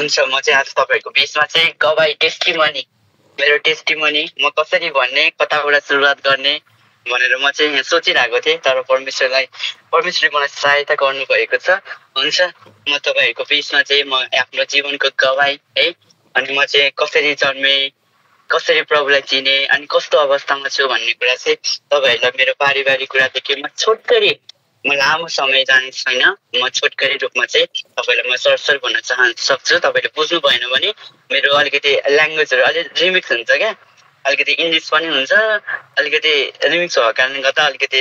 हुन्छ, म चाहिँ आज तपाईँहरूको बिचमा चाहिँ गवाई टेस्टिमनी, मेरो टेस्टिमनी म कसरी भन्ने, कताबाट सुरुवात गर्ने भनेर म चाहिँ यहाँ सोचिरहेको थिएँ। तर परमेश्वरले मलाई सहायता गर्नुभएको छ। हुन्छ, म तपाईँहरूको बिचमा चाहिँ म आफ्नो जीवनको गवाई है, अनि म चाहिँ कसरी जन्मेँ, कसरी प्रभुलाई चिने, अनि कस्तो अवस्थामा छु भन्ने कुरा चाहिँ तपाईँहरूलाई मेरो पारिवारिक कुरादेखि म लामो समय जाने छैन। म छोटकरी रूपमा चाहिँ तपाईँलाई म सरसर भन्न सक्छु। तपाईँले बुझ्नु भएन भने मेरो अलिकति ल्याङ्ग्वेजहरू अलिक रिमिक्स हुन्छ क्या, अलिकति इङ्ग्लिस पनि हुन्छ, अलिकति रिमिक्स भएको कारणले गर्दा अलिकति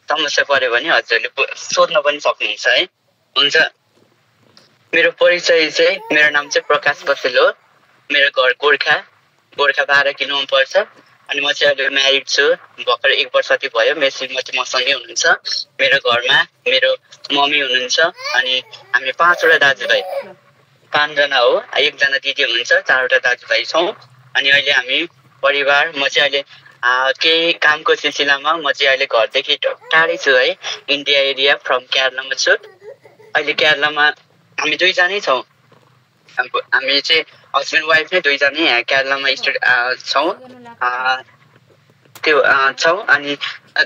समस्या पऱ्यो भने हजुरहरूले सोध्न पनि सक्नुहुन्छ है। हुन्छ, मेरो परिचय चाहिँ, मेरो नाम चाहिँ प्रकाश पसेल हो। मेरो घर गोर्खा 12 किलोमा पर्छ। अनि म चाहिँ अहिले म्यारिड छु, भर्खर 1 वर्ष जति भयो। मेरो श्रीमती मसँगै हुनुहुन्छ। मेरो घरमा मेरो मम्मी हुनुहुन्छ, अनि हामी 5वटा दाजुभाइ, 5जना हो, 1जना दिदी हुनुहुन्छ, 4वटा दाजुभाइ छौँ। अनि अहिले हामी परिवार, म चाहिँ अहिले केही कामको सिलसिलामा म चाहिँ अहिले घरदेखि टाढै छु है, इन्डिया एरिया फ्रम केरलामा छु। अहिले केरलामा हामी 2जनै छौँ। हामी चाहिँ हस्बेन्ड वाइफ नै 2जनै यहाँ केरलामा छौँ, त्यो छौँ। अनि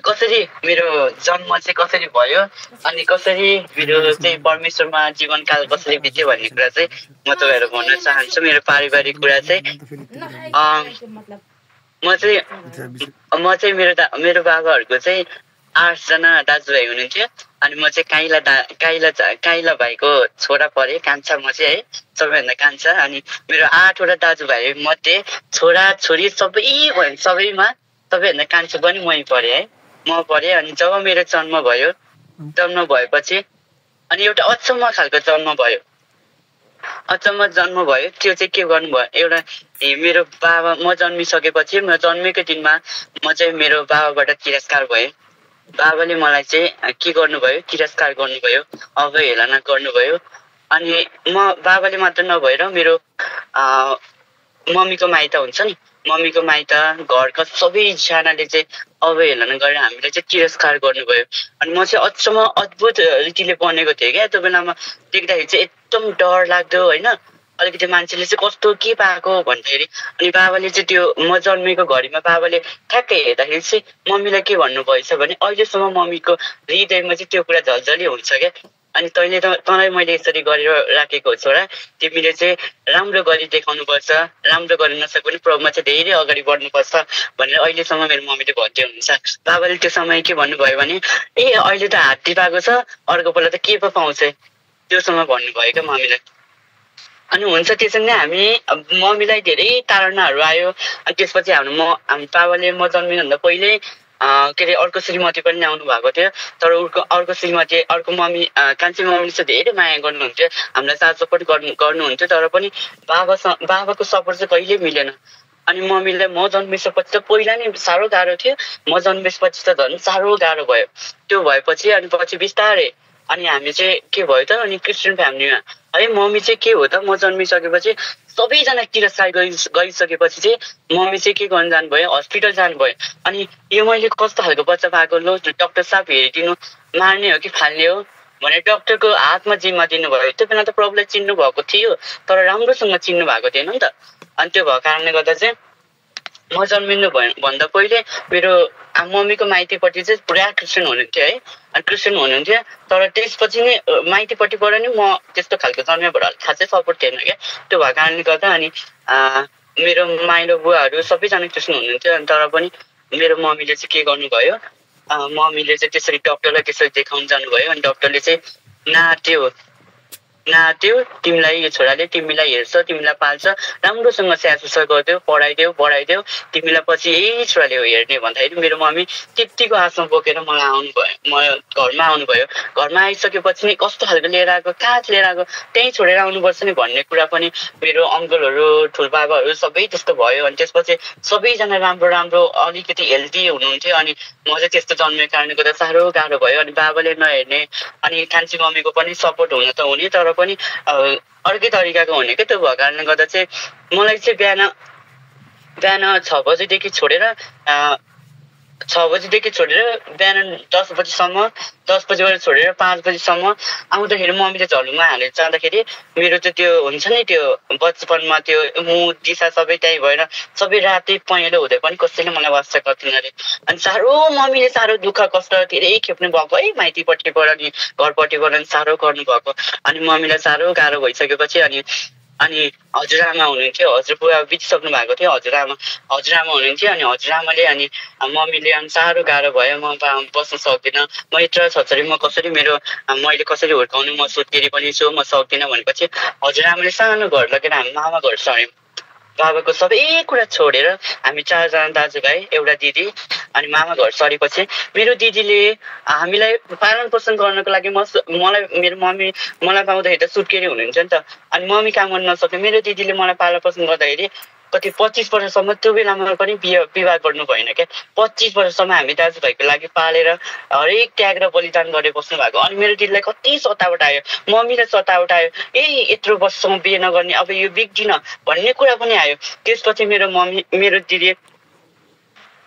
कसरी मेरो जन्म चाहिँ कसरी भयो, अनि कसरी मेरो चाहिँ परमेश्वरमा जीवनकाल कसरी बित्यो भन्ने कुरा चाहिँ म तपाईँहरू भन्न चाहन्छु। मेरो पारिवारिक कुरा चाहिँ म चाहिँ मेरो बाबाहरूको चाहिँ 8जना दाजुभाइ हुनुहुन्थ्यो। अनि म चाहिँ काइला भाइको छोरा परेँ, कान्छा म चाहिँ है, सबैभन्दा कान्छा। अनि मेरो 8वटा दाजुभाइ मध्ये छोरा छोरी सबैमा सबैभन्दा कान्छो पनि मै परेँ है, म परेँ। अनि जब मेरो जन्म भएपछि अनि एउटा अचम्म खालको जन्म भयो, त्यो चाहिँ के गर्नुभयो, एउटा मेरो बाबा, म जन्मिसकेपछि म जन्मेको दिनमा म चाहिँ मेरो बाबाबाट तिरस्कार भएँ। बाबाले मलाई चाहिँ के गर्नुभयो, तिरस्कार गर्नुभयो, अवहेलना गर्नुभयो। अनि बाबाले मात्र नभएर मेरो मम्मीको माइत हुन्छ नि, मम्मीको माइत घरका सबैजनाले चाहिँ अवहेलना गरेर हामीलाई चाहिँ तिरस्कार गर्नुभयो। अनि म चाहिँ अचम्म अद्भुत रीतिले बनेको थिएँ क्या, त्यो बेलामा देख्दाखेरि चाहिँ एकदम डर लाग्दो होइन। अलिकति मान्छेले चाहिँ कस्तो के पाएको भन्दाखेरि, अनि बाबाले चाहिँ त्यो म जन्मेको घडीमा बाबाले ठ्याक्कै हेर्दाखेरि चाहिँ मम्मीलाई के भन्नुभएछ भने, अहिलेसम्म मम्मीको हृदयमा चाहिँ त्यो कुरा झल्झली हुन्छ क्या। अनि तँलाई मैले यसरी गरेर राखेको हो छोरा, तिमीले चाहिँ राम्रो गरी देखाउनुपर्छ, राम्रो गर्न नसके पनि प्रभुमा चाहिँ धेरै अगाडि बढ्नुपर्छ भनेर अहिलेसम्म मेरो मम्मीले भन्दै हुनुहुन्छ। बाबाले त्यो समय के भन्नुभयो भने, अहिले त हात्ती पाएको छ, अर्को पल्ट त के पो पाउँछ, त्योसँग भन्नुभयो क्या मम्मीलाई। अनि हुन्छ, त्यसरी नै मम्मीलाई धेरै ताडनाहरू आयो। अनि त्यसपछि हाम्रो बाबाले म जन्मिनुभन्दा पहिले के अरे अर्को श्रीमती पनि ल्याउनु भएको थियो। तर अर्को श्रीमती, अर्को मम्मी, कान्छी मम्मीले चाहिँ धेरै माया गर्नुहुन्थ्यो, हामीलाई साथ सपोर्ट गर्नुहुन्थ्यो। तर पनि बाबाको सपोर्ट चाहिँ कहिल्यै मिलेन। अनि मम्मीलाई म जन्मिसकेपछि त पहिला नै साह्रो गाह्रो थियो, म जन्मेपछि त झन् साह्रो गाह्रो भयो। त्यो भएपछि अनि पछि बिस्तारै अनि हामी चाहिँ के भयो त, अनि क्रिस्चियन फ्यामिलीमा है, मम्मी चाहिँ के हो त, म जन्मिसकेपछि सबैजना तिरस्कार गरिसकेपछि चाहिँ मम्मी चाहिँ के गर्नु जानुभयो, हस्पिटल जानुभयो। अनि यो मैले कस्तो खालको बच्चा पाएको, लो डक्टर साहब हेरिदिनु, मार्ने हो कि फाल्ने हो भनेर डक्टरको हातमा जिम्मा दिनुभयो। त्यो बेला त प्रभुलाई चिन्नु भएको थियो, तर राम्रोसँग चिन्नु भएको थिएन नि त। अनि त्यो भएको कारणले गर्दा चाहिँ म जन्मिनु भन्दा पहिले मेरो मम्मीको माइतीपट्टि चाहिँ पुरा क्रिस्चियन हुनुहुन्थ्यो है, क्रिस्चियन हुनुहुन्थ्यो। तर त्यसपछि नै माइतीपट्टिबाट नि म त्यस्तो खालको जन्मेबाट खासै सपोर्ट थिएन क्या। त्यो भएको कारणले गर्दा अनि मेरो माइलो बुवाहरू सबैजना क्रिस्चियन हुनुहुन्थ्यो। अनि तर पनि मेरो मम्मीले चाहिँ के गर्नुभयो, मम्मीले चाहिँ त्यसरी डक्टरलाई त्यसरी देखाउन जानुभयो। अनि डक्टरले चाहिँ नाट्यो, तिमीलाई यो छोराले तिमीलाई हेर्छ, तिमीलाई पाल्छ, राम्रोसँग स्याहार गरिदेऊ, बढाइदेऊ, तिमीलाई पछि यही छोराले हो हेर्ने भन्दाखेरि मेरो मम्मी त्यतिको आशा बोकेर मलाई घरमा आउनुभयो। घरमा आइसकेपछि नै कस्तो खालको लिएर आएको, कहाँ लिएर आएको, त्यहीँ छोडेर आउनुपर्छ नि भन्ने कुरा पनि मेरो अङ्कलहरू, ठुलबाबाहरू सबै त्यस्तो भयो। अनि त्यसपछि सबैजना राम्रो अलिकति हेल्दी हुनुहुन्थ्यो। अनि म चाहिँ त्यस्तो जन्मेको कारणले गर्दा साह्रो गाह्रो भयो। अनि बाबाले नहेर्ने, अनि कान्छी मम्मीको पनि सपोर्ट हुन त हुने, तर पनि अर्कै तरिकाको हुने क्या। त्यो भएको कारणले गर्दा चाहिँ मलाई चाहिँ बिहान 6 बजेदेखि छोडेर 6 बजीदेखि छोडेर बिहान 10 बजीसम्म 10 बजीबाट छोडेर 5 बजीसम्म आउँदाखेरि मम्मीले झलुङमा हालेर जाँदाखेरि मेरो चाहिँ त्यो हुन्छ नि त्यो बचपनमा त्यो मुड दिशा सबै त्यही भएर सबै रातै पहेँलो हुँदै पनि कसैले मलाई वास्ता गर्दैन अरे अनि साह्रो मम्मीले साह्रो दुःख कष्ट धेरै खेप्नु भएको है माइतीपट्टिबाट अनि घरपट्टिबाट नि साह्रो गर्नुभएको अनि मम्मीलाई साह्रो गाह्रो भइसकेपछि अनि हजुरआमा हुनुहुन्थ्यो हजुरबुवा बितिसक्नु भएको थियो हजुरआमा हुनुहुन्थ्यो अनि हजुरआमाले अनि मम्मीले अनि साह्रो गाह्रो भयो म बस्न सक्दिनँ म यत्रो छोरी म कसरी मैले कसरी हुर्काउनु म सुत्केरी पनि छु म सक्दिनँ भनेपछि हजुरआमाले सानो घर लगेर हामी मामा घर सर्यौँ बाबाको सबै कुरा छोडेर हामी 4 जना दाजुभाइ एउटा दिदी अनि मामा घर सरेपछि मेरो दिदीले हामीलाई पालन पोषण गर्नको लागि मलाई मेरो मम्मी मलाई पाउँदाखेरि त सुत्केरी हुनुहुन्छ नि त अनि मम्मी काम गर्न नसक्ने मेरो दिदीले मलाई पालन पोषण गर्दाखेरि कति 25 वर्षसम्म त्यो बेलामा पनि विवाह गर्नु भएन क्या 25 वर्षसम्म हामी दाजुभाइको लागि पालेर हरेक त्याग र बलिदान गरेर बस्नु भएको अनि मेरो दिदीलाई कति सतावट आयो मम्मीलाई सतावट आयो यत्रो वर्षसम्म बिहे नगर्ने अब यो बिग्दिन भन्ने कुरा पनि आयो त्यसपछि मेरो दिदी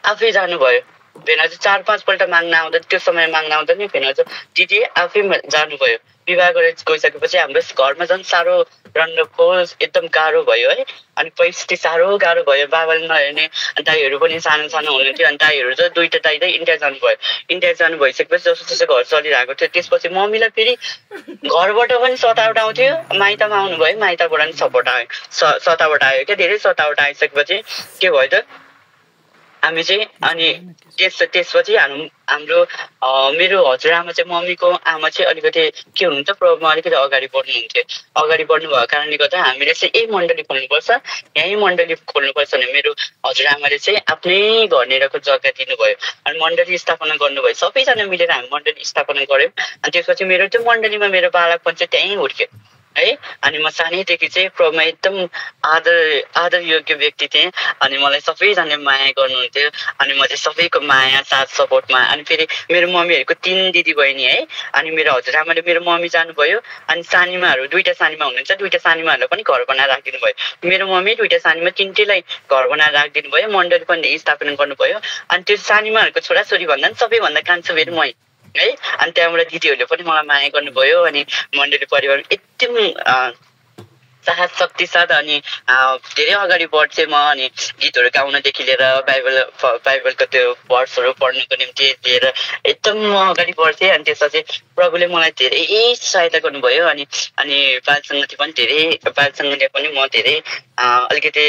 आफै जानुभयो भेना चाहिँ 4-5 पल्ट माग्न आउँदा त्यो समय माग्न आउँदा नि भेना चाहिँ दिदी आफै जानुभयो विवाह गरेर गइसकेपछि हाम्रो घरमा झन् साह्रो रन्ड खोज एकदम गाह्रो भयो है अनि परिस्थिति साह्रो गाह्रो भयो बाबाले नहेर्ने दाईहरू पनि सानो सानो हुनुहुन्थ्यो अनि दाईहरू चाहिँ दुईटा दाई चाहिँ इन्डिया जानुभयो इन्डिया जानु भइसकेपछि जस्तो जस्तो घर चलिरहेको थियो त्यसपछि मम्मीलाई फेरि घरबाट पनि सतावट आउँथ्यो माइतमा आउनुभयो माइतबाट पनि सतावट आयो क्या धेरै सतावट आइसकेपछि के भयो त हामी चाहिँ अनि त्यसपछि हाम्रो मेरो हजुरआमा चाहिँ मम्मीको आमा चाहिँ अलिकति के हुनुहुन्छ प्रब्लममा अलिकति अगाडि बढ्नुहुन्थ्यो अगाडि बढ्नु भएको कारणले गर्दा हामीले चाहिँ यही मण्डली खोल्नुपर्छ यही मण्डली खोल्नुपर्छ भने मेरो हजुरआमाले चाहिँ आफ्नै घरनेरको जग्गा दिनुभयो अनि मण्डली स्थापना गर्नुभयो सबैजना मिलेर हामी मण्डली स्थापना गऱ्यौँ अनि त्यसपछि मेरो त्यो मण्डलीमा मेरो बालकपन चाहिँ त्यहीँ हुर्क्यो है अनि म सानैदेखि चाहिँ प्रभुमा एकदम आदर योग्य व्यक्ति थिएँ अनि मलाई सबैजनाले माया गर्नुहुन्थ्यो अनि म चाहिँ सबैको माया साथ सपोर्टमा अनि फेरि मेरो मम्मीहरूको 3 दिदी बहिनी है अनि मेरो हजुरआमाले मेरो मम्मी जानुभयो अनि सानीमाहरू 2टा सानीमा हुनुहुन्छ 2टा सानीमाहरूलाई पनि घर बनाएर राखिदिनु भयो मेरो मम्मी 2टा सानीमा 3टैलाई घर बनाएर राखिदिनु भयो मण्डली पनि स्थापना गर्नुभयो अनि त्यो सानीमाहरूको छोराछोरी भन्दा पनि सबैभन्दा कान्छो फेरि मै है अनि त्यहाँबाट दिदीहरूले पनि मलाई माया गर्नुभयो अनि मण्डली परिवार एकदम साहस शक्ति साथ अनि धेरै अगाडि बढ्थेँ म अनि गीतहरू गाउनदेखि लिएर बाइबलको त्यो वर्ड्सहरू पढ्नुको निम्ति लिएर एकदम म अगाडि बढ्थेँ अनि त्यसपछि प्रभुले मलाई धेरै सहायता गर्नुभयो अनि बाल सङ्गीतले पनि म धेरै अलिकति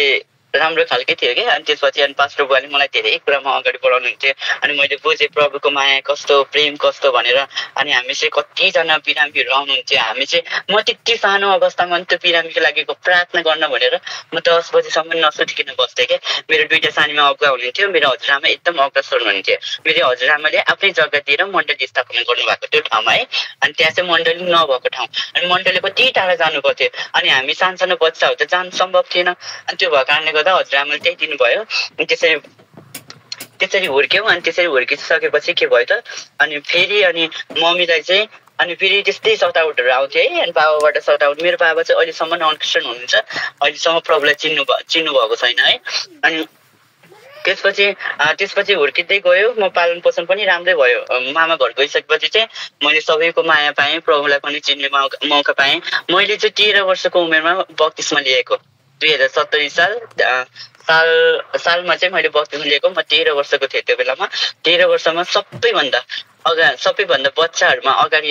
राम्रो खालकै थियो क्या अनि त्यसपछि अनि पास्टर बुवाले मलाई धेरै कुरामा अगाडि बढाउनुहुन्थ्यो अनि मैले बुझेँ प्रभुको माया कस्तो प्रेम कस्तो भनेर अनि हामी चाहिँ कतिजना बिरामीहरू आउनुहुन्थ्यो हामी चाहिँ म त्यति सानो अवस्थामा पनि त्यो बिरामीको लागि प्रार्थना गर्न भनेर म 10 बजीसम्म नसुतिकन बस्थेँ क्या मेरो 2टा सानीमा अगुवा हुनुहुन्थ्यो मेरो हजुरआमा एकदम अग्रसर हुनुहुन्थ्यो मेरो हजुरआमाले आफ्नै जग्गा दिएर मण्डली स्थापना गर्नुभएको त्यो ठाउँमा है अनि त्यहाँ चाहिँ मण्डली नभएको ठाउँ अनि मण्डली कति टाढा जानु पर्थ्यो अनि हामी सानो बच्चाहरू त जानु सम्भव थिएन अनि त्यो भएको कारणले गर्दा हजुरआमाले त्यही दिनुभयो त्यसरी हुर्क्यौँ अनि त्यसरी हुर्किसकेपछि के भयो त अनि फेरि अनि मम्मीलाई चाहिँ अनि फेरि त्यस्तै सतावटहरू आउँथ्यो है अनि बाबाबाट सतावट मेरो बाबा चाहिँ अहिलेसम्म नन क्रिस्चियन हुनुहुन्छ अहिलेसम्म प्रभुलाई चिन्नु भएको छैन है अनि त्यसपछि हुर्किँदै गयो म पालन पोषण पनि राम्रै भयो मामा घर गइसकेपछि चाहिँ मैले सबैको माया पाएँ प्रभुलाई पनि चिन्ने मौका पाएँ मैले चाहिँ 13 वर्षको उमेरमा बत्तिसमा लिएको 2070 सालमा चाहिँ मैले बत्तिसमा लिएको म 13 वर्षको थिएँ त्यो बेलामा 13 वर्षमा सबैभन्दा बच्चाहरूमा अगाडि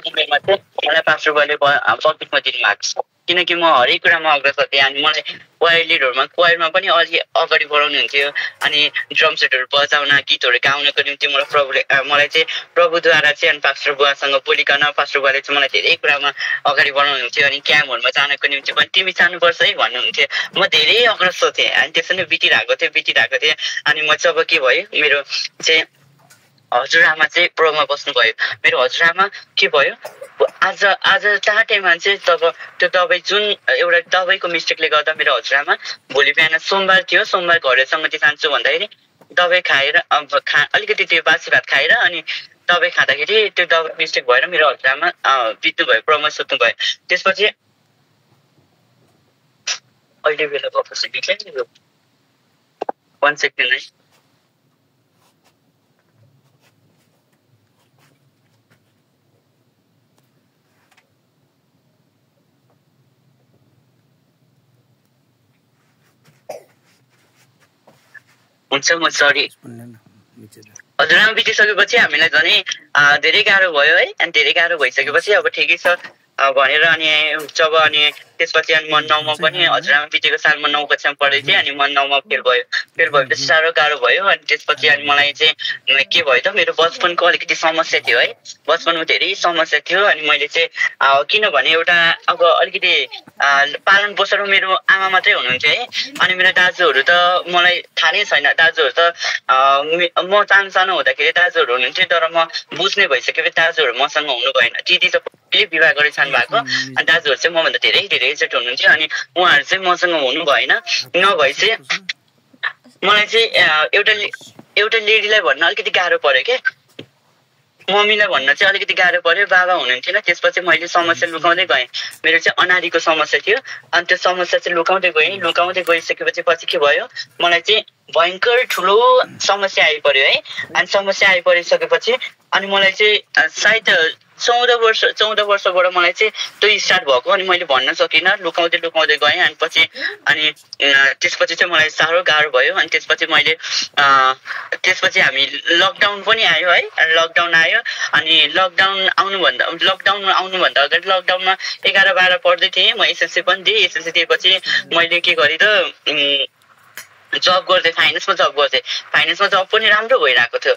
उमेरमा चाहिँ मलाई पास्टर बुवाले बत्तिसमा दिनुभएको छ किनकि म हरेक कुरामा अग्रसर थिएँ अनि मलाई क्वायरमा पनि अलि अगाडि बढाउनु हुन्थ्यो अनि ड्रम सेटहरू बजाउन गीतहरू गाउनको निम्ति मलाई चाहिँ प्रभुद्वारा चाहिँ अनि पास्टर बुवासँग बोलिकन पास्टर बुवाले चाहिँ मलाई धेरै कुरामा अगाडि बढाउनुहुन्थ्यो अनि क्याम्पहरूमा जानको निम्ति पनि तिमी जानुपर्छ है भन्नुहुन्थ्यो म धेरै अग्रसर थिएँ अनि त्यसरी नै बितिरहेको थिएँ अनि म जब के भयो मेरो चाहिँ हजुरआमा चाहिँ प्रभुमा बस्नुभयो मेरो हजुरआमा के भयो आज त्यहाँ टाइममा चाहिँ तब त्यो दबाई जुन एउटा दबाईको मिस्टेकले गर्दा मेरो हजुरआमा भोलि बिहान सोमबार थियो सोमबार घरे सङ्गति जान्छु भन्दाखेरि दबाई खाएर अलिकति त्यो बासी भात खाएर अनि दबाई खाँदाखेरि त्यो दबाई मिस्टेक भएर मेरो हजुरआमा बित्नुभयो प्रभुमा सुत्नुभयो त्यसपछि अहिले बेला वापस 1 सेकेन्ड है हुन्छ म सरी। हजुरआमा बितिसकेपछि हामीलाई झनै धेरै गाह्रो भयो है। अनि धेरै गाह्रो भइसकेपछि अब ठिकै छ भनेर अनि जब अनि त्यसपछि अनि म 9मा पनि हजुरआमा बितेको साल म 9 कक्षामा पढ्दै थिएँ। अनि म 9मा फेल भएपछि साह्रो गाह्रो भयो। अनि त्यसपछि अनि मलाई चाहिँ के भयो त मेरो बचपनको अलिकति समस्या थियो है। बचपनमा धेरै समस्या थियो। अनि मैले चाहिँ किनभने एउटा अब अलिकति पालन पोषण मेरो आमा मात्रै हुनुहुन्थ्यो है। अनि मेरो दाजुहरू त मलाई थाहा नै छैन। दाजुहरू त म सानो हुँदाखेरि दाजुहरू हुनुहुन्थ्यो, तर म बुझ्ने भइसकेपछि दाजुहरू मसँग हुनु भएन। दिदी त पहिले विवाह गरिरहनु भएको। अनि दाजुहरू चाहिँ मभन्दा धेरै धेरै एजेड हुनुहुन्थ्यो। अनि उहाँहरू चाहिँ मसँग हुनु भएन। नभए चाहिँ मलाई चाहिँ एउटा लेडीलाई भन्न अलिकति गाह्रो पर्यो क्या। मम्मीलाई भन्न चाहिँ अलिकति गाह्रो पर्यो। बाबा हुनुहुन्थेन। त्यसपछि मैले समस्या लुकाउँदै गएँ। मेरो चाहिँ अनारीको समस्या थियो। अनि त्यो समस्या चाहिँ लुकाउँदै गइसकेपछि पछि के भयो, मलाई चाहिँ भयङ्कर ठुलो समस्या आइपर्यो है। अनि समस्या आइपरिसकेपछि अनि मलाई चाहिँ सायद 14 वर्षबाट मलाई चाहिँ त्यो स्टार्ट भएको। अनि मैले भन्न सकिनँ, लुकाउँदै गएँ। अनि त्यसपछि चाहिँ मलाई साह्रो गाह्रो भयो। अनि त्यसपछि हामी लकडाउन पनि आयो है। लकडाउन आयो। अनि लकडाउन आउनुभन्दा अगाडि लकडाउनमा 11-12 पढ्दै थिएँ। म एसएलसी पनि दिएँ। एसएलसी दिएपछि मैले के गरेँ त जब गर्दै फाइनेन्समा जब गर्दै। फाइनेन्समा जब पनि राम्रो भइरहेको थियो।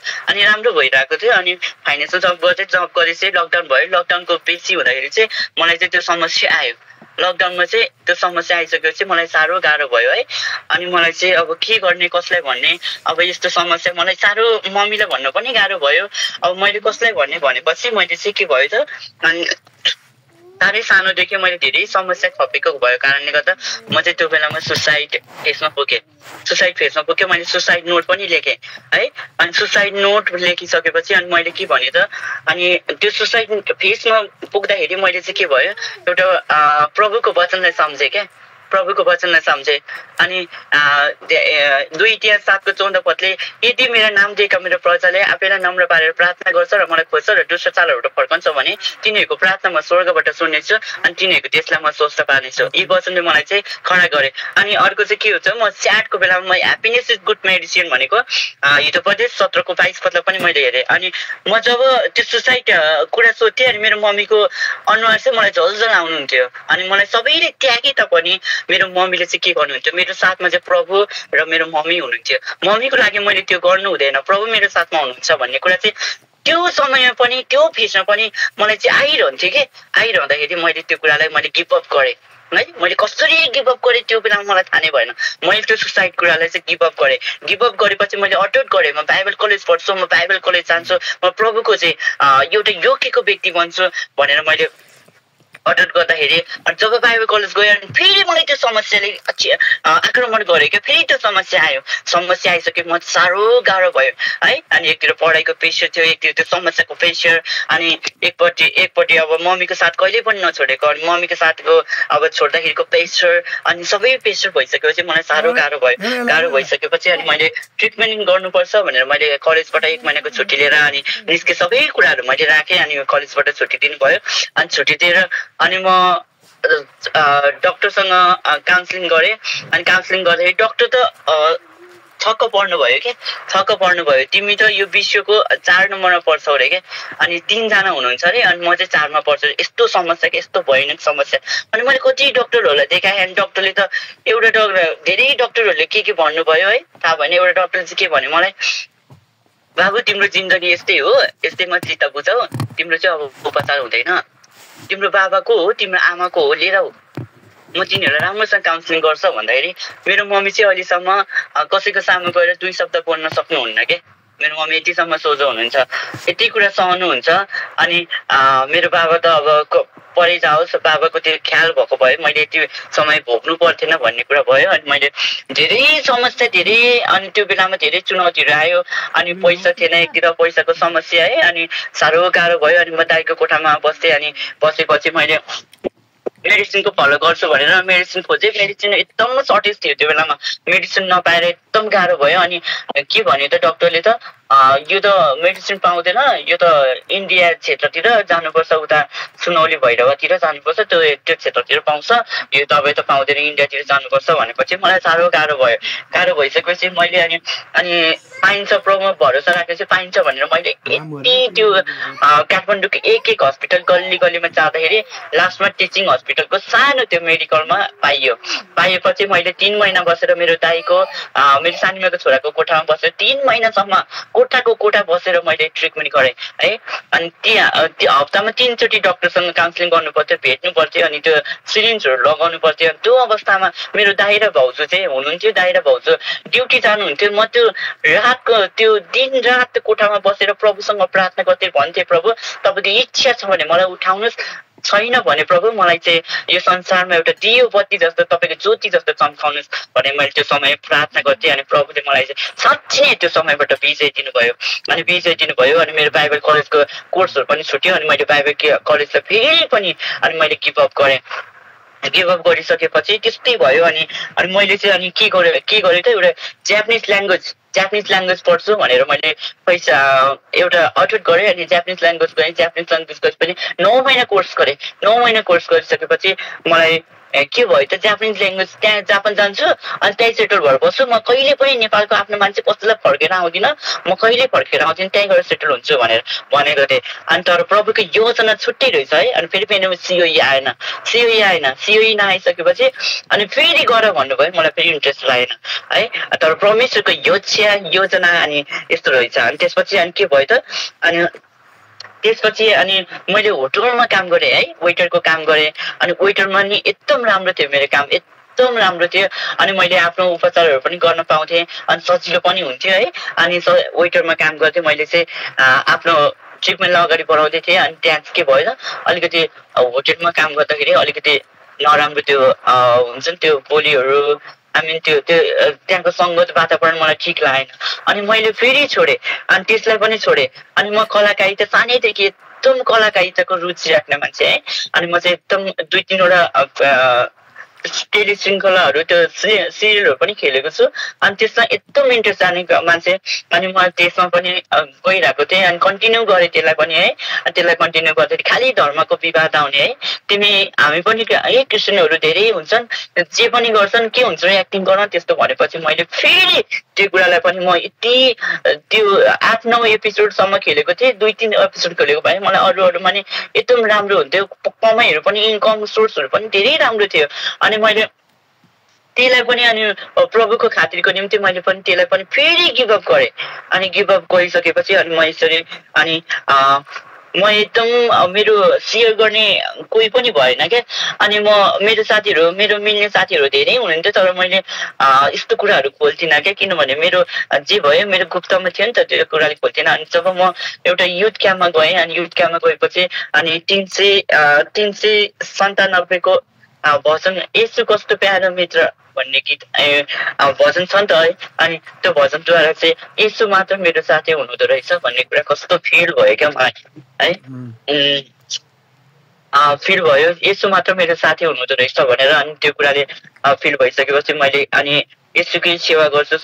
अनि फाइनेन्समा जब गरेपछि लकडाउन भयो। लकडाउनको बेसी हुँदाखेरि चाहिँ मलाई चाहिँ त्यो समस्या आयो। लकडाउनमा चाहिँ त्यो समस्या आइसकेपछि मलाई साह्रो गाह्रो भयो है। अनि मलाई चाहिँ अब के गर्ने, कसलाई भन्ने, अब यस्तो समस्या मलाई साह्रो मम्मीलाई भन्न पनि गाह्रो भयो। अब मैले कसलाई भन्ने भनेपछि मैले चाहिँ के भयो त, अनि साह्रै सानोदेखि मैले धेरै समस्या थपेको भएको कारणले गर्दा म चाहिँ त्यो बेलामा सुसाइड फेसमा पुगेँ। मैले सुसाइड नोट पनि लेखेँ है। अनि सुसाइड नोट लेखिसकेपछि अनि मैले के भने त, अनि त्यो सुसाइड फेसमा पुग्दाखेरि मैले चाहिँ के भयो, एउटा प्रभुको वचनलाई सम्झेँ। अनि 2 इतिहास 7को 14 पदले यदि मेरा नाम दिएका मेरो प्रजाले आफैलाई नम्र पारेर प्रार्थना गर्छ र मलाई खोज्छ र दुष्ट चालबाट फर्कन्छ भने तिनीहरूको प्रार्थना म स्वर्गबाट सुन्नेछु अनि तिनीहरूको देशलाई म स्वस्थ पार्नेछु। यी वचनले मलाई चाहिँ खडा गरे। अनि अर्को चाहिँ के हुन्छ, म स्याडको बेलामा म ह्याप्पिनेस इज गुड मेडिसिन भनेको हितोपदेश 17को 22 पदलाई पनि मैले हेरेँ। अनि म जब त्यो सुसाइड कुरा सोध्थेँ अनि मेरो मम्मीको अनुहार चाहिँ मलाई झलझल आउनुहुन्थ्यो। अनि मलाई सबैले त्यागे तापनि मेरो मम्मीले चाहिँ के गर्नुहुन्थ्यो, मेरो साथमा चाहिँ प्रभु र मेरो मम्मी हुनुहुन्थ्यो। मम्मीको लागि मैले त्यो गर्नु हुँदैन, प्रभु मेरो साथमा हुनुहुन्छ भन्ने कुरा चाहिँ त्यो समयमा पनि त्यो फेसमा पनि मलाई चाहिँ आइरहन्थ्यो कि। आइरहँदाखेरि मैले त्यो कुरालाई मैले गिभ अप गरेँ है। मैले कसरी गिभ अप गरेँ त्यो बेलामा मलाई थाहा नै भएन। मैले त्यो सुसाइड कुरालाई चाहिँ गिभ अप गरेपछि मैले अटेम्प्ट गरेँ। म बाइबल कलेज पढ्छु, म बाइबल कलेज जान्छु, म प्रभुको चाहिँ एउटा योग्यको व्यक्ति बन्छु भनेर मैले अटेम्प्ट गर्दाखेरि अनि जब बाइबल कलेज गयो अनि फेरि मलाई त्यो समस्याले आक्रमण गर्यो क्या। फेरि त्यो समस्या आइसक्यो। म साह्रो गाह्रो भयो है। अनि एकतिर पढाइको प्रेसर थियो, एकतिर त्यो समस्याको प्रेसर। अनि एकपट्टि अब मम्मीको साथ कहिले पनि नछोडेको, अनि मम्मीको साथको अब छोड्दाखेरिको प्रेसर, अनि सबै प्रेसर भइसकेपछि मलाई साह्रो गाह्रो भयो। गाह्रो भइसकेपछि अनि मैले ट्रिटमेन्ट गर्नुपर्छ भनेर मैले कलेजबाट 1 महिनाको छुट्टी लिएर अनि निस्के। सबै कुराहरू मैले राखेँ। अनि कलेजबाट छुट्टी दिनुभयो। अनि छुट्टी दिएर अनि म डक्टरसँग काउन्सिलिङ गरेँ। अनि काउन्सिलिङ गर्दाखेरि डक्टर त छक्क पर्नुभयो। तिमी त यो विश्वको 4 नम्बरमा पर्छौ अरे क्या। अनि 3 जना हुनुहुन्छ अरे, अनि म चाहिँ 4मा पर्छु। यस्तो समस्या कि यस्तो भयानक समस्या। अनि मैले कति डक्टरहरूलाई देखाएँ। अनि डक्टरले त धेरै डक्टरहरूले के भन्नुभयो है थाहा भएन। एउटा डक्टरले चाहिँ के भन्यो मलाई, बाबु तिम्रो जिन्दगी यस्तै हो, यस्तैमा चित्त बुझाउ, तिम्रो चाहिँ अब उपचार हुँदैन, तिम्रो बाबाको हो तिम्रो आमाको हो, लिएर हो, म तिनीहरूलाई राम्रोसँग काउन्सिलिङ गर्छ भन्दाखेरि मेरो मम्मी चाहिँ अहिलेसम्म कसैको सामु गएर 2 शब्द बोल्न सक्नुहुन्न के। मेरो मम्मी यतिसम्म सोझो हुनुहुन्छ, यति कुरा सहनुहुन्छ। अनि मेरो बाबा त अब परै जाओस्, बाबाको त्यो ख्याल भएको भए मैले यति समय भोग्नु पर्थेन भन्ने कुरा भयो। अनि मैले धेरै समस्या अनि त्यो बेलामा धेरै चुनौतीहरू आयो। अनि पैसा थिएन, एकतिर पैसाको समस्या है। अनि साह्रो गाह्रो भयो। अनि म दाइको कोठामा बस्थेँ। अनि बसेपछि मैले मेडिसिनको फलो गर्छु भनेर मेडिसिन खोजेँ। मेडिसिन एकदम सर्टेज थियो त्यो बेलामा, मेडिसिन नपाएर एकदम गाह्रो भयो। अनि के भन्यो त डक्टरले त, यो त मेडिसिन पाउँदैन, यो त इन्डिया क्षेत्रतिर जानुपर्छ, उता सुनौली भैरवातिर जानुपर्छ, त्यो त्यो क्षेत्रतिर पाउँछ, यो दबाई त पाउँदैन, इन्डियातिर जानुपर्छ भनेपछि मलाई साह्रो गाह्रो भयो। गाह्रो भइसकेपछि मैले अनि अनि पाइन्छ प्रभुमा भरोसा राखेपछि पाइन्छ भनेर मैले यति त्यो काठमाडौँको एक एक हस्पिटल गल्ली गल्लीमा जाँदाखेरि लास्टमा टिचिङ हस्पिटलको सानो त्यो मेडिकलमा पाइयो। पाएपछि मैले 3 महिना बसेर मेरो दाईको मेरो सानीमाको छोराको कोठामा बसेर 3 महिनासम्म कोठाको कोठा बसेर मैले ट्रिटमेन्ट गरेँ है। अनि त्यो हप्तामा 3 चोटि डक्टरसँग काउन्सिलिङ गर्नु पर्थ्यो, भेट्नु पर्थ्यो, अनि त्यो सिरिन्जहरू लगाउनु पर्थ्यो। त्यो अवस्थामा मेरो दाई र भाउजू चाहिँ हुनुहुन्थ्यो, दाई र भाउजू ड्युटी जानुहुन्थ्यो। म त्यो रातको त्यो दिन रात कोठामा बसेर प्रभुसँग प्रार्थना गर्थेँ, भन्थेँ प्रभु तपाईँको इच्छा छ भने मलाई उठाउनुहोस्, छैन भने प्रभु मलाई चाहिँ यो संसारमा एउटा दियो बत्ती जस्तो तपाईँको ज्योति जस्तो चम्काउनुहोस् भने मैले त्यो समय प्रार्थना गर्थेँ। अनि प्रभुले मलाई चाहिँ साँच्चै नै त्यो समयबाट विजय दिनुभयो। अनि विजय दिनुभयो अनि मेरो बाइबल कलेजको कोर्सहरू पनि छुट्यो। अनि मैले बाइबल कलेजलाई फेरि पनि अनि मैले गिभअप गरेँ। गिभअप गरिसकेपछि त्यस्तै भयो। अनि मैले चाहिँ अनि के गरेँ त एउटा जापानिज ल्याङ्ग्वेज पढ्छु भनेर मैले पैसा एउटा अठोट गरेँ। अनि जापानिज ल्याङ्ग्वेज गएपछि 9 महिना कोर्स गरेँ। 9 महिना कोर्स गरिसकेपछि मलाई के भयो त जापानिज ल्याङ्ग्वेज त्यहाँ जापान जान्छु अनि त्यहीँ सेटल भएर बस्छु। म कहिले पनि नेपालको आफ्नो मान्छे कसैलाई फर्केर आउँदिनँ, म कहिले फर्केर आउँदिनँ, त्यहीँ गएर सेटल हुन्छु भनेर भनेको थिएँ। अनि तर प्रभुको योजना छुट्टै रहेछ है। अनि फेरि मेरो सिओई आएन। सिओई नआइसकेपछि अनि फेरि गर भन्नुभयो, मलाई फेरि इन्ट्रेस्ट लागेन है। तर परमेश्वरको योजना अनि यस्तो रहेछ। अनि त्यसपछि अनि के भयो त त्यसपछि अनि मैले होटलमा काम गरेँ है, वेटरको काम गरेँ। अनि वेटरमा नि एकदम राम्रो थियो मेरो काम, एकदम राम्रो थियो। अनि मैले आफ्नो उपचारहरू पनि गर्न पाउँथेँ अनि सजिलो पनि हुन्थ्यो है। अनि वेटरमा काम गर्थेँ मैले चाहिँ आफ्नो ट्रिटमेन्टलाई अगाडि बढाउँदै थिएँ। अनि त्यहाँ के भयो त अलिकति होटलमा काम गर्दाखेरि अलिकति नराम्रो त्यो हुन्छ नि त्यो बोलीहरू त्यो त्यहाँको सङ्गत वातावरण मलाई ठिक लागेन। अनि मैले फेरि छोडेँ अनि त्यसलाई पनि छोडेँ। अनि म कलाकारिता सानैदेखि एकदम कलाकारिताको रुचि राख्ने मान्छे है। अनि म चाहिँ एकदम 2-3 टेली श्रृङ्खलाहरू त्यो सिरियलहरू पनि खेलेको छु। अनि त्यसमा एकदम इन्ट्रेस्ट जाने मान्छे। अनि म त्यसमा पनि गइरहेको थिएँ अनि कन्टिन्यू गरेँ त्यसलाई पनि है। त्यसलाई कन्टिन्यू गर्दाखेरि खालि धर्मको विवाद आउने है। हामी पनि है क्रिस्चियनहरू धेरै हुन्छन्, जे पनि गर्छन् के हुन्छ एक्टिङ गर्न त्यस्तो भनेपछि मैले फेरि त्यो कुरालाई पनि म यति त्यो 8-9 एपिसोडसम्म खेलेको थिएँ। 2-3 एपिसोड खेलेको भए मलाई अरूमा नि एकदम राम्रो हुन्थ्यो, कमाइहरू पनि इन्कम सोर्सहरू पनि धेरै राम्रो थियो। अनि मैले त्यसलाई पनि अनि प्रभुको खातिरको निम्ति मैले पनि त्यसलाई पनि फेरि गिभअप गरेँ। अनि गिभअप गरिसकेपछि अनि म यसरी अनि म एकदम मेरो सेयर गर्ने कोही पनि भएन क्या। अनि मेरो साथीहरू मेरो मिल्ने साथीहरू धेरै हुनुहुन्थ्यो, तर मैले यस्तो कुराहरू खोल्थिनँ क्या। किनभने मेरो जे भयो मेरो गुप्तमा थियो नि त, त्यो कुराले खोल्थिनँ। अनि जब म एउटा युथ क्याम्पमा गएँ अनि युथ क्याम्पमा गएपछि अनि 397को भजन यसो कस्तो प्यारो मित्र भन्ने गीत भजन छ नि त है। अनि त्यो भजनद्वारा चाहिँ यसो मात्र मेरो साथी हुनुहुँदो रहेछ भन्ने कुरा कस्तो फिल भयो क्या मलाई है। फिल भयो यसो मात्र मेरो साथी हुनुहुँदो रहेछ भनेर। अनि त्यो कुराले फिल भइसकेपछि मैले अनि यसुकै सेवा गर्छु,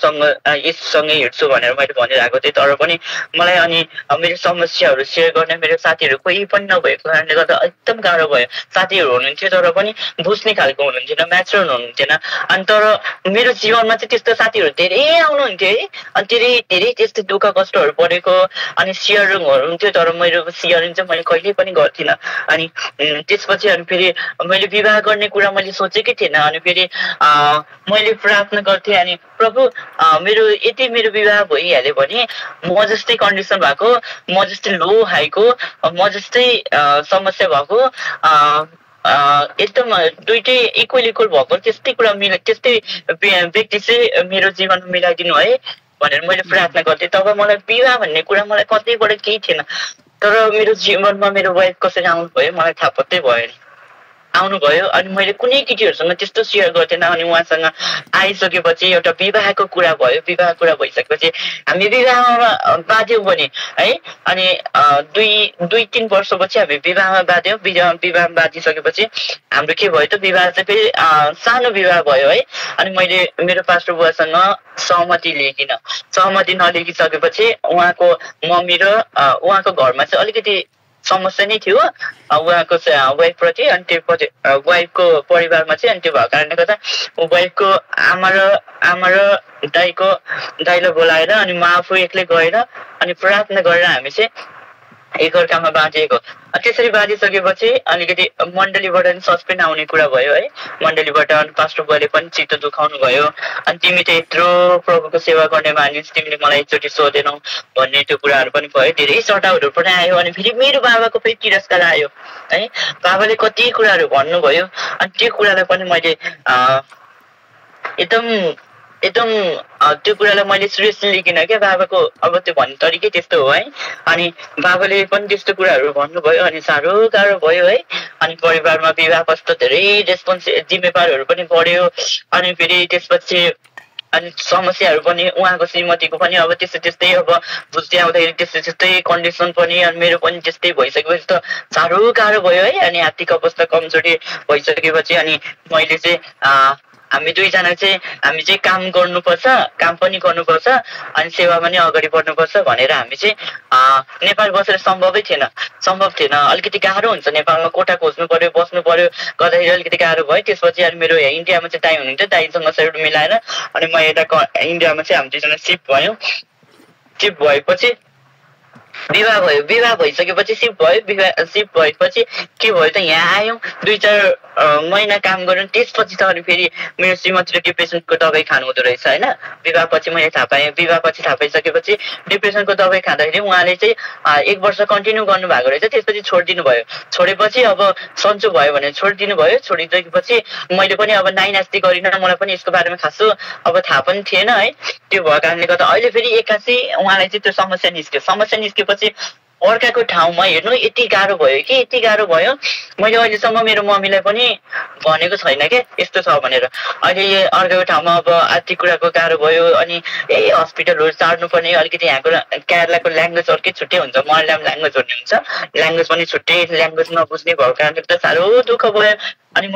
यसुसँगै हिँड्छु भनेर मैले भनिरहेको थिएँ। तर पनि मलाई अनि मेरो समस्याहरू सेयर गर्ने मेरो साथीहरू कोही पनि नभएको कारणले गर्दा एकदम गाह्रो भयो। साथीहरू हुनुहुन्थ्यो तर पनि बुझ्ने खालको हुनुहुन्थेन, म्याचुर हुनुहुन्थेन। अनि तर मेरो जीवनमा चाहिँ त्यस्तो साथीहरू धेरै आउनुहुन्थ्यो है। अनि धेरै त्यस्तो दुःख कष्टहरू परेको अनि सेयरिङहरू हुन्थ्यो, तर मेरो सेयरिङ चाहिँ मैले कहिल्यै पनि गर्थिनँ। अनि त्यसपछि अनि फेरि मैले विवाह गर्ने कुरा मैले सोचेकै थिएन। अनि फेरि मैले प्रार्थना गर्थेँ अनि प्रभु मेरो विवाह भइहाल्यो भने म जस्तै कन्डिसन भएको, म जस्तै लो हाईको, म जस्तै समस्या भएको एकदम दुइटै इक्वल भएको त्यस्तै कुरा त्यस्तै व्यक्ति चाहिँ मेरो जीवनमा मिलाइदिनु है भनेर मैले प्रार्थना गर्थेँ। तब मलाई विवाह भन्ने कुरा मलाई कतैबाट केही थिएन। तर मेरो जीवनमा मेरो वाइफ कसरी आउनु भयो मलाई थाहा पत्तै भयो नि। आउनुभयो अनि मैले कुनै केटीहरूसँग त्यस्तो सेयर गर्थेन अनि उहाँसँग आइसकेपछि एउटा विवाहको कुरा भयो विवाह कुरा भइसकेपछि हामी विवाहमा बाध्यौँ पनि है अनि दुई दुई तीन वर्षपछि हामी विवाहमा बाध्यौँ विवाहमा बाँधिसकेपछि हाम्रो के भयो त विवाह चाहिँ फेरि सानो विवाह भयो है अनि मैले मेरो पास्टर बुवासँग सहमति नलिइसकेपछि उहाँको मम्मी र उहाँको घरमा चाहिँ अलिकति समस्या नै थियो उहाँको वाइफप्रति अनि त्यो वाइफको परिवारमा चाहिँ अनि त्यो भएको कारणले गर्दा वाइफको आमा र दाइलो बोलाएर अनि म आफू एक्लै गएर अनि प्रार्थना गरेर हामी चाहिँ एकअर्कामा बाँधिएको त्यसरी बाँधिसकेपछि अलिकति मण्डलीबाट पनि सस्पेन्ड आउने कुरा भयो है मण्डलीबाट अनि पास्टर बुवाले पनि चित्त दुखाउनु भयो अनि तिमी त यत्रो प्रभुको सेवा गर्ने मानिस तिमीले मलाई एकचोटि सोधेनौ भन्ने त्यो कुराहरू पनि भयो धेरै चटाउहरू पनि आयो अनि फेरि मेरो बाबाको फेरि तिरस्कार आयो है बाबाले कति कुराहरू भन्नुभयो अनि त्यो कुरालाई पनि मैले एकदम त्यो कुरालाई मैले सिरियसली लिकिनँ क्या बाबाको अब त्यो भन्ने तरिकै त्यस्तो हो है अनि बाबाले पनि त्यस्तो कुराहरू भन्नुभयो अनि साह्रो गाह्रो भयो है अनि परिवारमा विवाहपछि धेरै जिम्मेवारहरू पनि बढ्यो अनि फेरि त्यसपछि अनि समस्याहरू पनि उहाँको श्रीमतीको पनि अब त्यस्तै अब बुझ्दै आउँदाखेरि त्यस्तै कन्डिसन पनि अनि मेरो पनि त्यस्तै भइसकेपछि त साह्रो गाह्रो भयो है अनि आर्थिक अवस्था कमजोरी भइसकेपछि अनि मैले चाहिँ हामी दुईजना चाहिँ हामी चाहिँ काम पनि गर्नुपर्छ अनि सेवा पनि अगाडि बढ्नुपर्छ भनेर हामी चाहिँ नेपाल बसेर सम्भव थिएन अलिकति गाह्रो हुन्छ नेपालमा कोठा खोज्नु पर्यो बस्नु पर्यो गर्दाखेरि अलिकति गाह्रो भयो त्यसपछि अनि मेरो इन्डियामा चाहिँ दाइ हुनुहुन्थ्यो दाइसँग सेट मिलाएर अनि म यता इन्डियामा चाहिँ हामी दुईजना सिफ्ट भएपछि विवाह भइसकेपछि सिफ्ट भएपछि के भयो त यहाँ आयौँ 2-4 महिना काम गर्यौँ त्यसपछि त अनि फेरि मेरो श्रीमतीले डिप्रेसनको दबाई खानु हुँदो रहेछ होइन विवाहपछि मैले थाहा पाइसकेपछि डिप्रेसनको दबाई खाँदाखेरि उहाँले चाहिँ 1 वर्ष कन्टिन्यू गर्नुभएको रहेछ त्यसपछि छोडिदिनु भयो छोडेपछि अब सन्चो भयो भने छोडिदिनु भयो छोडिदिएपछि मैले पनि अब नाइनास्ती गरिनँ मलाई पनि यसको बारेमा खासो अब थाहा पनि थिएन है त्यो भएको कारणले गर्दा अहिले फेरि एक्कासी उहाँलाई चाहिँ त्यो समस्या निस्केपछि अर्काको ठाउँमा हेर्नु यति गाह्रो भयो मैले अहिलेसम्म मेरो मम्मीलाई पनि भनेको छैन के यस्तो छ भनेर अहिले अर्काको ठाउँमा अब आर्थिक कुराको गाह्रो भयो अनि यही हस्पिटलहरू चाड्नु पर्ने अलिकति यहाँको केरलाको ल्याङ्ग्वेज अर्कै छुट्टै हुन्छ मलयालम ल्याङ्ग्वेज भन्ने हुन्छ ल्याङ्ग्वेज पनि छुट्टै ल्याङ्ग्वेज नबुझ्ने भएको कारणले त साह्रो दुःख भयो अनि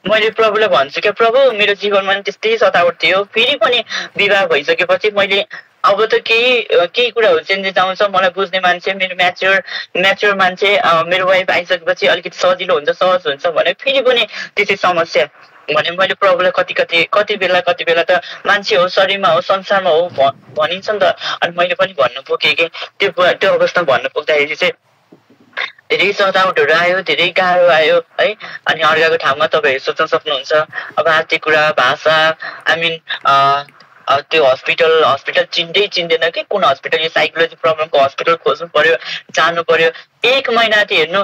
मैले प्रभुलाई भन्छु क्या प्रभु मेरो जीवनमा पनि त्यस्तै सतावट थियो फेरि पनि विवाह भइसकेपछि मैले अब त केही कुराहरू चेन्जेस आउँछ मलाई बुझ्ने मान्छे मेरो म्याच्योर मान्छे मेरो वाइफ आइसकेपछि अलिकति सजिलो हुन्छ सहज हुन्छ भने फेरि पनि त्यसै समस्या भने मैले प्रभुलाई कति बेला त मान्छे हो शरीरमा हो संसारमा हो भनिन्छ नि त अनि मैले पनि भन्नु पुगेँ कि त्यो अवस्थामा भन्नु पुग्दाखेरि चाहिँ धेरै सतावटहरू आयो धेरै गाह्रो आयो है अनि अर्काको ठाउँमा तपाईँहरू सोच्न सक्नुहुन्छ अब आर्थिक कुरा भाषा त्यो हस्पिटल चिन्दैन कि कुन हस्पिटल यो साइकोलोजी प्रब्लमको हस्पिटल खोज्नु पर्यो जानु पर्यो 1 महिना चाहिँ हेर्नु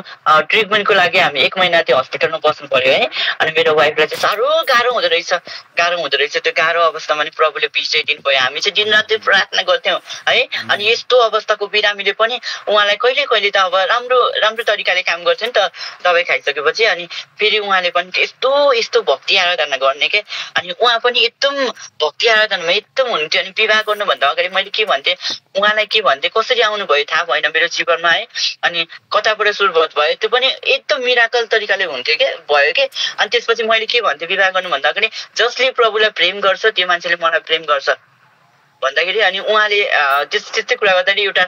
ट्रिटमेन्टको लागि हामी 1 महिना चाहिँ हस्पिटलमा बस्नु पर्यो है अनि मेरो वाइफलाई चाहिँ साह्रो गाह्रो हुँदो रहेछ त्यो गाह्रो अवस्थामा नि प्रभुले बिर्साइदिनु भयो हामी चाहिँ दिनरात प्रार्थना गर्थ्यौँ है अनि यस्तो अवस्थाको बिरामीले पनि उहाँलाई कहिले त अब राम्रो तरिकाले काम गर्थ्यो नि त दबाई खाइसकेपछि अनि फेरि उहाँले पनि यस्तो भक्ति आराधना गर्ने के अनि उहाँ पनि एकदम भक्ति आराधनामा एकदम हुन्थ्यो अनि विवाह गर्नुभन्दा अगाडि मैले के भन्थेँ उहाँलाई के भन्थेँ कसरी आउनुभयो थाहा भएन मेरो जीवनमा है अनि कताबाट सुरुवात भयो त्यो पनि एकदम मिराकल तरिकाले हुन्थ्यो भयो के अनि त्यसपछि मैले के भन्थेँ विवाह गर्नुभन्दा अगाडि जसले प्रभुलाई प्रेम गर्छ त्यो मान्छेले मलाई प्रेम गर्छ भन्दाखेरि अनि उहाँले त्यस्तै कुरा गर्दाखेरि एउटा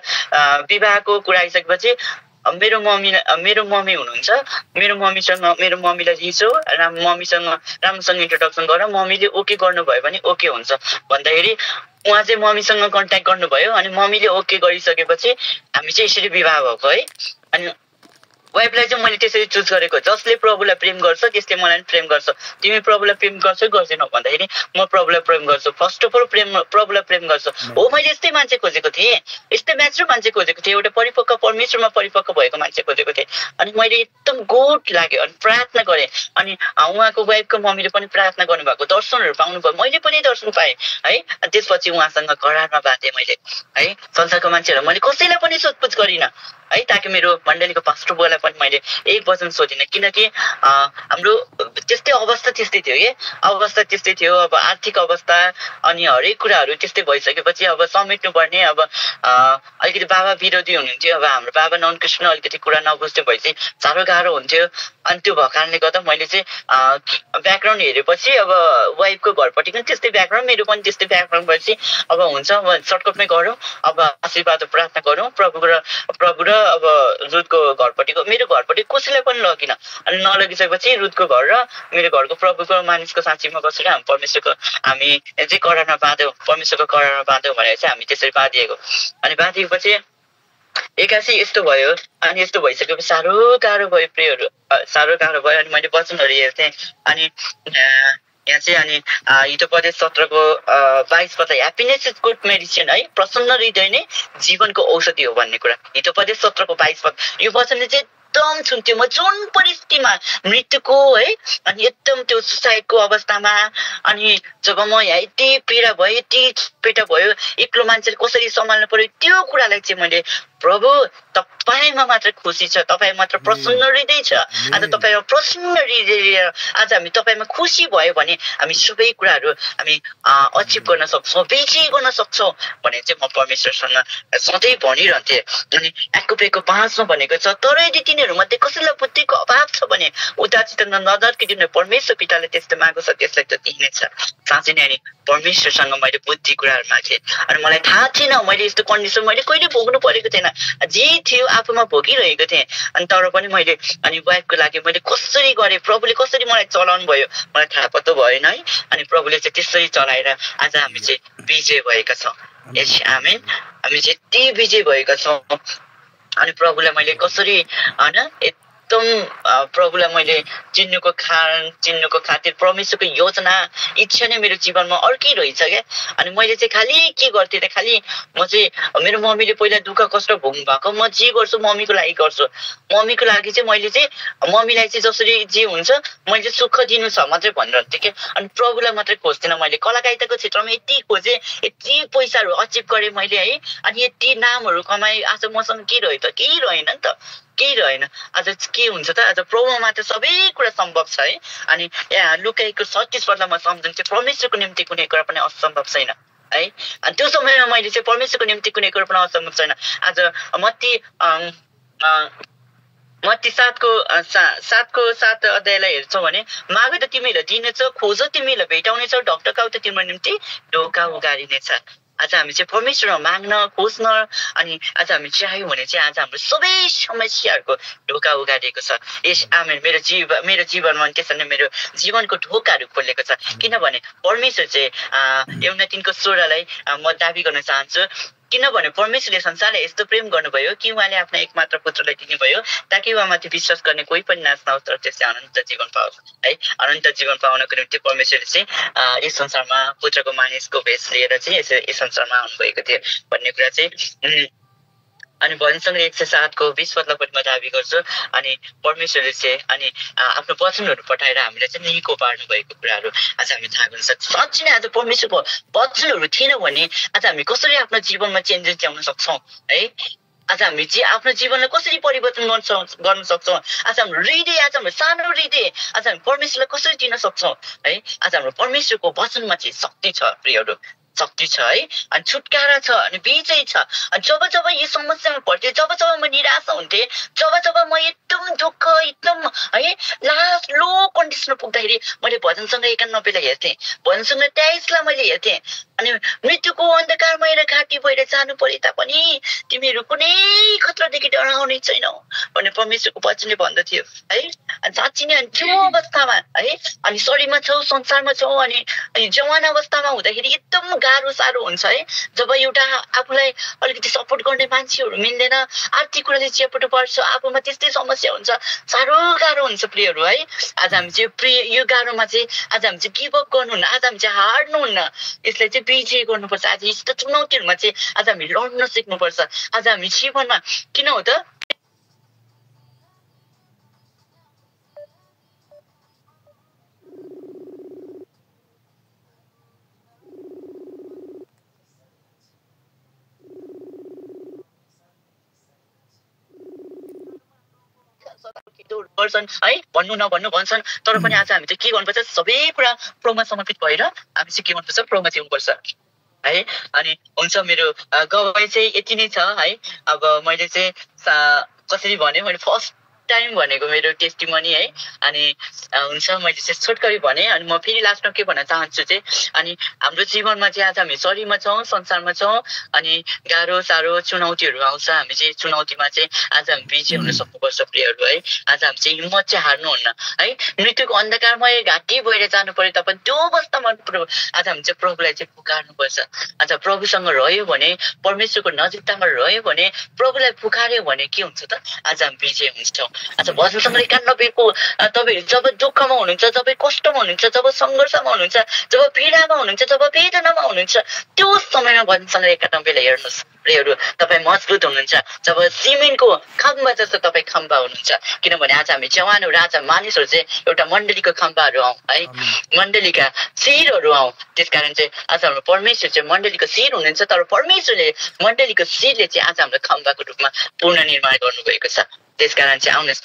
विवाहको कुरा आइसकेपछि मेरो मम्मी हुनुहुन्छ मेरो मम्मीलाई हिजो मम्मीसँग राम्रोसँग इन्ट्रोडक्सन गरेर मम्मीले ओके गर्नुभयो भने ओके हुन्छ भन्दाखेरि उहाँ चाहिँ मम्मीसँग कन्ट्याक्ट गर्नुभयो अनि मम्मीले ओके गरिसकेपछि हामी चाहिँ यसरी विवाह भएको है अनि वाइफलाई चाहिँ मैले त्यसरी चुज गरेको जसले प्रभुलाई प्रेम गर्छ त्यसले मलाई पनि प्रेम गर्छ तिमी प्रभुलाई प्रेम गर्छौ गर्दैनौ भन्दाखेरि म प्रभुलाई प्रेम गर्छु फर्स्ट अफ अल प्रभुलाई प्रेम गर्छु हो मैले यस्तै मान्छे खोजेको थिएँ यस्तै म्याच्योर मान्छे खोजेको थिएँ एउटा परिपक्व परमेश्वरमा परिपक्व भएको मान्छे खोजेको थिएँ अनि मैले एकदम गुड लाग्यो अनि प्रार्थना गरेँ अनि उहाँको वाइफको मम्मीले पनि प्रार्थना गर्नुभएको दर्शनहरू पाउनुभयो मैले पनि दर्शन पाएँ है अनि त्यसपछि उहाँसँग करारमा बाँधेँ मैले है संसारको मान्छेहरू मैले कसैलाई पनि सोधपुछ गरिनँ है, ताकि मेरो मण्डलीको पास्टर बुवालाई पनि मैले एक वचन सोधिनँ, किनकि हाम्रो त्यस्तै अवस्था त्यस्तै थियो कि अवस्था त्यस्तै थियो। अब आर्थिक अवस्था अनि हरेक कुराहरू त्यस्तै भइसकेपछि अब समेट्नु पर्ने, अब अलिकति बाबा विरोधी हुनुहुन्थ्यो। अब हाम्रो बाबा नन कृष्ण अलिकति कुरा नबुझ्ने भएपछि साह्रो गाह्रो हुन्थ्यो। अनि त्यो भएको कारणले गर्दा मैले चाहिँ ब्याकग्राउन्ड हेरेपछि अब वाइफको घरपट्टि पनि त्यस्तै ब्याकग्राउन्ड, मेरो पनि त्यस्तै ब्याकग्राउन्ड भएपछि अब हुन्छ, अब सर्टकटमै गरौँ, अब आशीर्वाद प्रार्थना गरौँ प्रभु र अब रुथको घरपट्टिको, मेरो घरपट्टि कसैलाई पनि लगिन। अनि नलगिसकेपछि रुथको घर र मेरो घरको प्रभुको मानिसको साँच्चीमा बसेर हामी परमेश्वरको हामी चाहिँ करारमा बाँध्यौँ, परमेश्वरको करारमा बाँध्यौँ भनेर चाहिँ हामी त्यसरी बाँधिएको। अनि बाँधिएपछि एक्कासी यस्तो भयो। अनि यस्तो भइसकेपछि साह्रो गाह्रो भयो प्रेयरहरू, साह्रो गाह्रो भयो। अनि मैले वचनहरू हेर्थेँ। अनि यहाँ चाहिँ अनि हितोपदेश 17को 22 पद, ह्याप्पिनेस इज गुड मेडिसिन, है, प्रसन्न हृदय नै जीवनको औषधि हो भन्ने कुरा। हितोपदेश 17को 22 पद, यो वचनले चाहिँ एकदम छुन्थ्यो। म जुन परिस्थितिमा मृत्युको, है, अनि एकदम त्यो सुसाइडको अवस्थामा, अनि जब म यहाँ यति पीडा भयो, यति पेटा भयो, एक्लो मान्छेले कसरी सम्हाल्नु पर्यो, त्यो कुरालाई चाहिँ मैले प्रभु तपाईँमा मात्र खुसी छ, तपाईँ मात्र प्रसन्न हृदय छ, आज तपाईँमा प्रसन्न हृदय लिएर आज हामी तपाईँमा खुसी भयो भने हामी सबै कुराहरू हामी अचिभ गर्न सक्छौँ, विजय गर्न सक्छौँ भने चाहिँ म परमेश्वरसँग सधैँ भनिरहन्थेँ। अनि याकुबको 5मा भनेको छ, तर यदि तिनीहरूमध्ये कसैलाई बुद्धिको अभाव छ भने उदारचित नदर्किदिनु, परमेश्वर पिताले त्यस्तो मागो छ त्यसलाई त दिनेछ। साँच्चै नै अनि परमेश्वरसँग मैले बुद्धि कुराहरू मागेँ। अनि मलाई थाहा थिएन मैले यस्तो कन्डिसन मैले कहिले भोग्नु परेको थिएन, जे थियो आफूमा भोगिरहेको थिएँ। अनि तर पनि मैले अनि वाइफको लागि मैले कसरी गरेँ, प्रभुले कसरी मलाई चलाउनु भयो मलाई थाहा पत्तो भएन, है। अनि प्रभुले चाहिँ त्यसरी चलाएर आज हामी चाहिँ विजय भएका छौँ। यस आमेन, हामी चाहिँ यति विजय भएका छौँ। अनि प्रभुलाई मैले कसरी होइन एकदम प्रभुलाई मैले चिन्नुको खातिर परमेश्वरको योजना इच्छा नै मेरो जीवनमा अर्किरहेछ क्या। अनि मैले चाहिँ खालि के गर्थेँ त, खालि म चाहिँ मेरो मम्मीले पहिला दुःख कष्ट भोग्नु भएको, म जे गर्छु मम्मीको लागि गर्छु, मम्मीको लागि चाहिँ मैले चाहिँ मम्मीलाई चाहिँ जसरी जे हुन्छ मैले चाहिँ सुख दिनु छ मात्रै भनिरहन्थेँ क्या। अनि प्रभुलाई मात्रै खोज्दिनँ मैले, कलाकारिताको क्षेत्रमा यति खोजेँ, यति पैसाहरू अचिभ गरेँ मैले, है। अनि यति नामहरू कमाएँ, आज मसँग के रह्यो त, केही रहेन नि त, केही रहेन। आज के हुन्छ त, आज प्रभुमा त सबै कुरा सम्भव छ, है। अनि यहाँ लुकाएको 36 पदमा म सम्झन्छु, परमेश्वरको निम्ति कुनै कुरा पनि असम्भव छैन, है। अनि त्यो समयमा मैले चाहिँ परमेश्वरको निम्ति कुनै कुरा पनि असम्भव छैन। आज मत्ती 7 अध्यायलाई हेर्छौ भने, माग त तिमीलाई दिनेछ, खोज तिमीलाई भेटाउनेछौ, ढकढकाउ त तिम्रो निम्ति ढोका उगारिनेछ। आज हामी चाहिँ परमेश्वरमा माग्न खोज्न अनि आज हामी चाह्यौँ भने चाहिँ आज हाम्रो सबै समस्याहरूको ढोका उगारिएको छ। यस आमेन, मेरो जीवनमा त्यसरी नै मेरो जीवनको ढोकाहरू खोलेको छ। किनभने परमेश्वर चाहिँ एउटा 3को 16लाई म दाबी गर्न चाहन्छु, किनभने परमेश्वरले संसारलाई यस्तो प्रेम गर्नुभयो कि उहाँले आफ्नो एकमात्र पुत्रलाई दिनुभयो ताकि उहाँमाथि विश्वास गर्ने कोही पनि नाश नहोस् तर त्यसले अनन्त जीवन पाओस्, है। अनन्त जीवन पाउनको निम्ति परमेश्वरले चाहिँ यस संसारमा पुत्रको मानिसको भेष लिएर चाहिँ यस संसारमा आउनुभएको थियो भन्ने कुरा चाहिँ अनि भजनसँग 107को 20 पदलाई पनि म दाबी गर्छु। अनि परमेश्वरले चाहिँ अनि आफ्नो वचनहरू पठाएर हामीलाई चाहिँ निको पार्नु भएको कुराहरू आज हामी थाहा गर्न सक्छौँ। साँच्चै नै आज परमेश्वरको वचनहरू थिएन भने आज हामी कसरी आफ्नो जीवनमा चेन्जेस ल्याउन सक्छौँ, है। आज हामी चाहिँ आफ्नो जीवनलाई कसरी परिवर्तन गर्न सक्छौँ, आज हाम्रो हृदय, आज हाम्रो सानो हृदय आज हामी परमेश्वरलाई कसरी दिन सक्छौँ, है। आज हाम्रो परमेश्वरको वचनमा चाहिँ शक्ति छ प्रियहरू, शक्ति छ, है। अनि छुटकारा छ अनि विजय छ। अनि जब यो समस्यामा पर्थेँ, जब म निराशा हुन्थेँ, जब म एकदम दुःख एकदम, है, लास्ट लो कन्डिसनमा पुग्दाखेरि मैले भजनसँग 91लाई हेर्थेँ, भजनसँग 23लाई मैले हेर्थेँ। अनि मृत्युको अन्धकारमा हेर घाँटी भएर जानु परे तापनि तिमीहरू कुनै खतरादेखि डराउने छैनौ भन्ने परमेश्वरको वचनले भन्दथ्यो, है। अनि साँच्चै नै त्यो अवस्थामा, है, अनि शरीरमा छौ, संसारमा छौ, अनि जवान अवस्थामा हुँदाखेरि एकदम गाह्रो साह्रो हुन्छ, है। जब एउटा आफूलाई अलिकति सपोर्ट गर्ने मान्छेहरू मिल्दैन, आर्थिक कुराले चेपटो पर्छ, आफूमा त्यस्तै समस्या हुन्छ, साह्रो गाह्रो हुन्छ प्रियहरू, है। आज हामी चाहिँ यो गाह्रोमा चाहिँ आज हामी चाहिँ गिभअप गर्नुहुन्न, आज हामी चाहिँ हार्नुहुन्न, यसलाई चाहिँ विजय गर्नुपर्छ। आज यस्तो चुनौतीहरूमा चाहिँ आज हामी लड्न सिक्नुपर्छ। आज हामी जीवनमा किन हो त गर्छन् है, भन्नु नभन्नु भन्छन्, तर पनि आज हामी चाहिँ के गर्नुपर्छ, सबै कुरा प्रभुमा समर्पित भएर हामी चाहिँ के गर्नुपर्छ, प्रभुमा जिउनुपर्छ है। अनि हुन्छ, मेरो गवाई चाहिँ यति नै छ है। अब मैले चाहिँ कसरी भने, मैले फर्स्ट टाइम भनेको मेरो टेस्टिमनी है। अनि हुन्छ, मैले चाहिँ छोटकरी भने। अनि म फेरि लास्टमा के भन्न चाहन्छु चाहिँ, अनि हाम्रो जीवनमा चाहिँ आज हामी शरीरमा छौँ, संसारमा छौँ, अनि गाह्रो साह्रो चुनौतीहरू आउँछ। हामी चाहिँ चुनौतीमा चाहिँ आज हामी विजय हुन सक्नुपर्छ प्रियहरू है। आज हामी चाहिँ हिम्मत चाहिँ हार्नुहुन्न है। मृत्युको अन्धकारमय घाटी भएर जानु पर्यो तपाईँ, त्यो अवस्थामा आज हामी चाहिँ प्रभुलाई चाहिँ पुकार्नुपर्छ। आज प्रभुसँग रह्यो भने, परमेश्वरको नजिकतामा रह्यो भने, प्रभुलाई पुकार्यो भने के हुन्छ त, आज हामी विजय हुन्छौँ। आज भजन सङ्ग्रह 91 को तपाईँ जब दुःखमा हुनुहुन्छ, जब कष्टमा हुनुहुन्छ, जब सङ्घर्षमा हुनुहुन्छ, जब पीडामा हुनुहुन्छ, जब वेदनामा हुनुहुन्छ, त्यो समयमा भजन सङ्ग्रह 91 हेर्नुहोस् प्रियहरू, तपाईँ मजबुत हुनुहुन्छ। जब सिमेन्टको खम्बा जस्तो तपाईँ खम्बा हुनुहुन्छ। किनभने आज हामी जवान राजा मानिसहरू चाहिँ एउटा मण्डलीको खम्बाहरू हौँ है, मण्डलीका शिरहरू हौँ। त्यसकारण चाहिँ आज हाम्रो परमेश्वर चाहिँ मण्डलीको शिर हुनुहुन्छ, तर परमेश्वरले मण्डलीको शिरले चाहिँ आज हाम्रो खम्बाको रूपमा पुनर्निर्माण गर्नुभएको छ। त्यसकारण चाहिँ आउनुहोस्,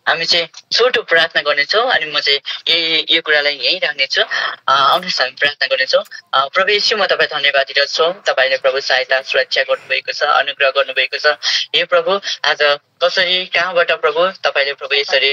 हामी चाहिँ छोटो प्रार्थना गर्नेछौँ। अनि म चाहिँ यो कुरालाई यहीँ राख्नेछु। आउनुहोस्, हामी प्रार्थना गर्नेछौँ। प्रभु येशू, म तपाईँ धन्यवाद दिँदछु, तपाईँले प्रभु सहायता सुरक्षा गर्नुभएको छ, अनुग्रह गर्नुभएको छ। हे प्रभु, आज कसरी कहाँबाट प्रभु तपाईँले प्रभु यसरी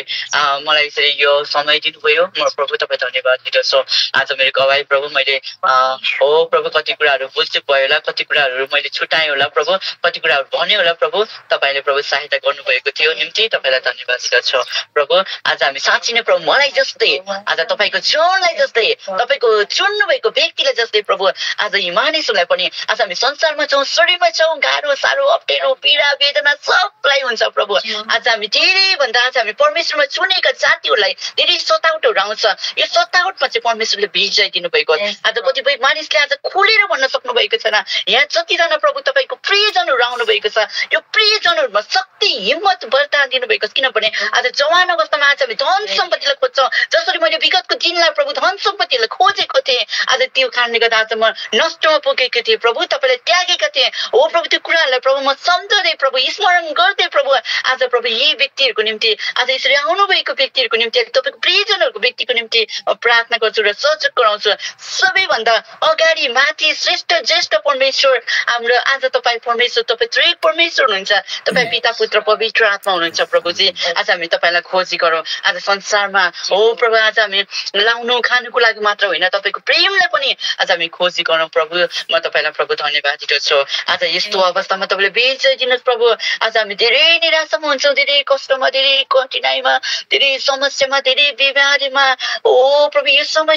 मलाई यसरी यो समय दिनुभयो, म प्रभु तपाईँ धन्यवाद दिँदछु। आज मेरो गवाई प्रभु, मैले हो प्रभु कति कुराहरू बुझ्नु भयो होला, कति कुराहरू मैले छुट्याएँ होला प्रभु, कति कुराहरू भने होला प्रभु, तपाईँले प्रभु सहायता गर्नुभएको थियो निम्ति तपाईँलाई धन्यवाद दिँदछु प्रभु। आज हामी साँच्चै नै प्रभु मलाई जस्तै, आज तपाईँको जनलाई जस्तै, तपाईँको चुन्नुभएको व्यक्तिलाई जस्तै प्रभु, आज यी मानिसहरूलाई पनि आज हामी संसारमा छौँ, शरीरमा छौँ, गाह्रो साह्रो अप्ठ्यारो पीडा वेदना सबलाई हुन्छ प्रभु। आज हामी धेरै भन्दा आज हामी परमेश्वरमा चुनेका जातिहरूलाई धेरै सतावटहरू आउँछ। यो सतावटमा चाहिँ परमेश्वरले विजय दिनुभएको। आज कतिपय मानिसले आज खुलेर भन्न सक्नु भएको छैन। यहाँ जतिजना प्रभु तपाईँको प्रियजनहरू आउनु भएको छ, यो प्रियजनहरूमा शक्ति हिम्मत वरदान दिनुभएको छ। किनभने आज जवान अवस्थामा आज हामी धन सम्पत्तिलाई खोज्छौँ, जसरी मैले विगतको दिनलाई प्रभु धन सम्पत्तिलाई खोजेको थिएँ। आज त्यो कारणले गर्दा आज म नष्टमा पुगेको थिएँ प्रभु, तपाईँले त्यागेका थिएँ। हो प्रभु, त्यो कुराहरूलाई प्रभु म सम्झँदै प्रभु स्मरण गर्दै प्रभु, आज प्रभु यी व्यक्तिहरूको निम्ति, आज यसरी आउनुभएको व्यक्तिहरूको निम्ति, तपाईँको प्रियजनहरूको व्यक्तिको निम्ति प्रार्थना गर्छु र सचेत गराउँछु। सबैभन्दा अगाडि माथि श्रेष्ठ ज्येष्ठ परमेश्वर हाम्रो आज तपाईँ परमेश्वर, तपाईँ त्रिएक परमेश्वर हुनुहुन्छ। तपाईँ पिता पुत्र पवित्र आत्मा हुनुहुन्छ प्रभुजी। आज हामी तपाईँलाई खोजी गरौँ। आज संसारमा हो प्रभु, आज हामी लाउनु खानुको लागि मात्र होइन, तपाईँको प्रेमलाई पनि आज हामी खोजी गरौँ प्रभु। म तपाईँलाई प्रभु धन्यवाद दिँदछु। आज यस्तो अवस्थामा तपाईँले विजय दिनुहोस् प्रभु। आज हामी धेरै निराशामा हुन्छौँ, धेरै कष्टमा, धेरै कठिनाइमा, धेरै समस्यामा, धेरै बिमारीमा। ओ प्रभु, यो समयमा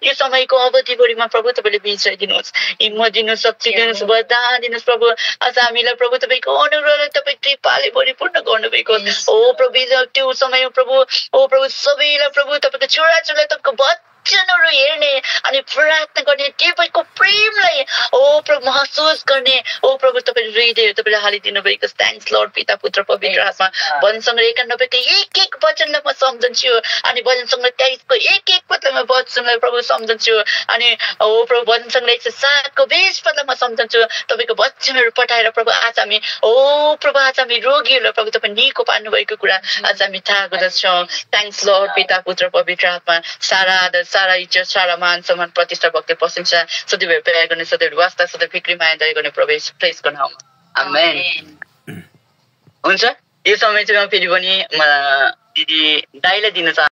यो समयको अवधिभरिमा प्रभु तपाईँले विजय दिनुहोस्, हिम्मत दिनुहोस्, शक्ति दिनुहोस्, वरदान दिनुहोस् प्रभु। आज हामीलाई प्रभु तपाईँको अनुग्रहले तपाईँ कृपाले परिपूर्ण गर्नुभएको। ओ प्रभु, त्यो समय प्रभु, ओ प्रभु सबैलाई प्रभु तपाईँको छोराछोरीलाई तपाईँको वचनहरू हेर्ने अनि प्रार्थना गर्ने, तपाईँको प्रेमलाई ओ प्रभु महसुस गर्ने। ओ प्रभु तपाईँले हृदय तपाईँले हालिदिनु भएको। थ्याङ्क्स लर्ड पिता पुत्र पवित्र आत्मा। भजन सङ्ग्रह 91 को एक एक वचनलाई म सम्झन्छु, अनि भजन सङ्ग्रह 23 को एक एक पदलाई म वचनलाई प्रभु सम्झन्छु, अनि ओ प्रभु भजन सङ्ग्रह 107 को 20 पदलाई म सम्झन्छु। तपाईँको वचनहरू पठाएर प्रभु आज हामी ओ प्रभु, आज हामी रोगीहरूलाई प्रभु तपाईँ निको पार्नु भएको कुरा आज हामी थाहा गर्दछौँ। थ्याङ्क्स लर्ड पिता पुत्र पवित्र आत्मा। सारा आदर, सारा इज्जत, सारा मान सम्मान प्रतिष्ठा भक्ति प्रशंसा सदैव प्यार गर्ने, सदैव वास्ता, सदैव फिक्री माया दया गर्ने प्रवेश प्रेसको नाउँमा आमेन। हुन्छ, यो समय चाहिँ म फेरि पनि दिदी दाइलाई दिन चाहन्छु।